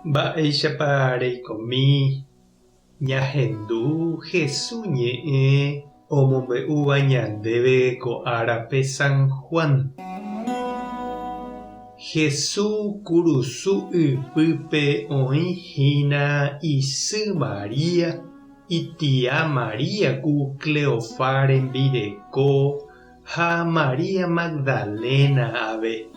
Mba'éichapa reikomi ñahendu Hesu ñe'ẽ omombe'úva ñandéve ko árape San Juan? Hesu kurusu ypýpe oĩ hína isy María, itia María ku Cleofá rembireko ha María Magdalena ave.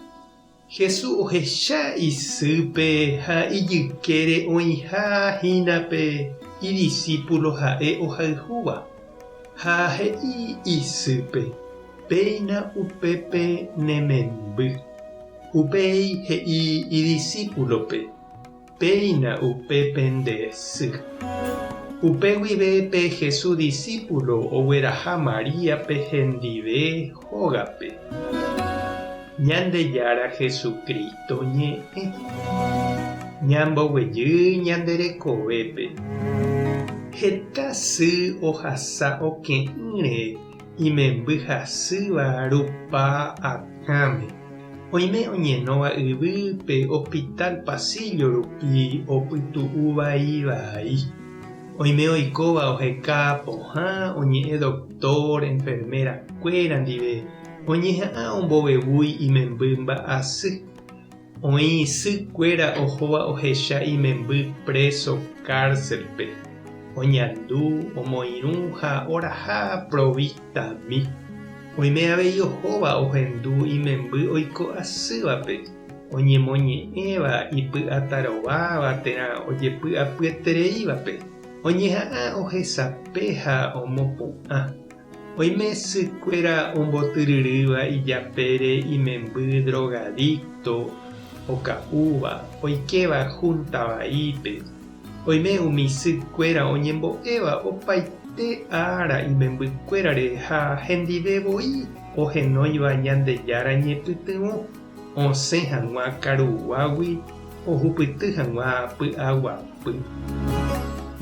Jesús ohecha isýpe ha ijykére oĩha hína pe idisípulo ha'e ohayhúva, ha he'i isýpe, Péina upépe ne memby. Upéi he'i idisípulope, Péina upépe nde sy. Upe guive pe Jesús disípulo ogueraha Maríape hendive hógape. Ñandejára Jesucristo ñe'ẽ. Ñamboguejy ñande rekovépe. Heta sy ohasa oke'ỹre imemby hasýva rupa akãme. Oime oñenóva yvýpe hospital pasillo rupi opytu'u vai vai. Oime oikóva oheka pohã oñe'ẽ doctor, enfermera kuéra ndive oñeha'ã ombovevúi imemby mba'asy. Oĩ sy kuéra ohóva ohecha imemby preso cárcel-pe, oñandu, omoirũ ha oraha provistami. Oime avei ohóva ohendu imemby oiko asývape, oñemoñe'ẽva ipy'atarováva térã ojepy'apyetereívape, oñeha'ã ohesape ha omopu'ã. Oime sykuéra ombotyryrýva ijapére imemby drogadicto, oka'úva, oikéva junta vaípe. Oime umi sykuéra oñembo'éva opaite ára imembykuérare ha hendive voi ohenóiva Ñandejára ñepytyvõ osẽ hag̃ua karuguágui ohupyty hag̃ua py'aguapy.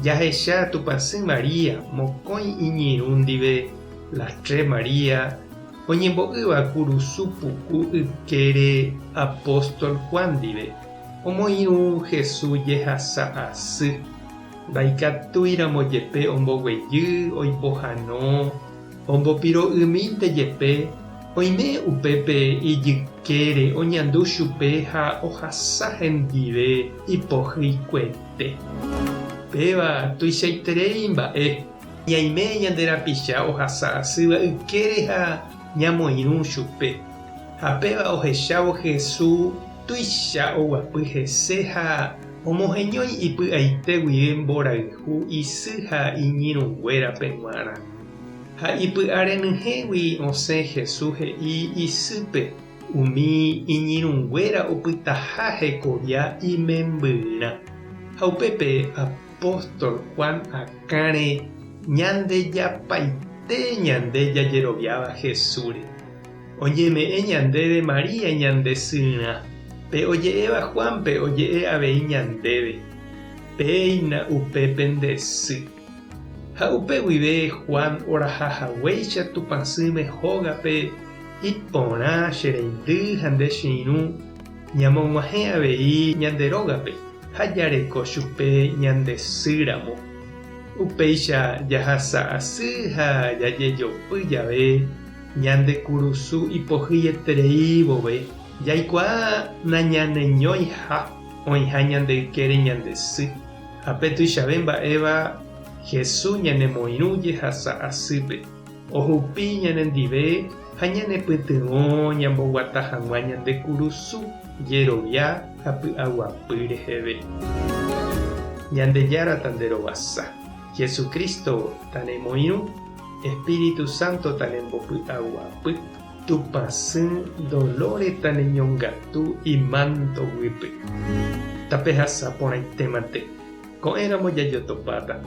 Jahecha Tupãsy María mokõi iñirũ ndive, las tres María, oñembo'ýva kurusu puku ykére apóstol Juan ndive, omoirũ Jesús jehasa asy. Ndaikatúiramo jepe omboguejy, oipohano, Ombopiro'ymínte jepe, oime upépe ijykére oñandu chupe ha ohasa hendive ipohyikuete. Péva tuichaiterei mba'e, ñaime ñande rapicha ohasa asýva ykére ha ñamoirũ chupe. Ha péva ohechávo Jesús tuicha oguapy hese ha omoheñói ipy'aite guive mborayhu isy ha iñirũnguérape g̃uarã. Ha ipy'a renyhẽgui osẽ Jesús he'i isýpe umi iñirũnguéra opytaha hekovia imembyrã. Ha upépe apóstol Juan akãre ñandejapaite ñande jajeroviáva Jesúsre. Oñeme'ẽ ñandéve María ñande syrã. Pe oje'éva Juánpe oje'e avei ñandéve, Péina upépe nde sy. Ha upe guive Juan oraha haguéicha Tupãsýme hógape, iporã che reindy ha nde che irũ, ñamog̃uahẽ avei ñande rógape ha jareko chupe ñande sy ramo. Upéicha jahasa asy ha jajejopy jave ñande kurusu ipohýieterei vove, jaikuaa nañaneñoiha oĩha ñande ykére ñande sy. Ha pe tuichave mba'éva Jesús ñanemoirũ jehasa asýpe, ohupi ñanendive ha ñanepytyvõ ñamboguata hag̃ua ñande kurusu jerovia ha py'aguapy reheve. Ñandejára tanderovasa, Jesucristo tanemoirũ, Espíritu Santo tanembopy'aguapy, Tupãsy Dolores taneñongatu imánto guýpe. Tapehasa porãitémante. Ko'ẽramo jajotopáta.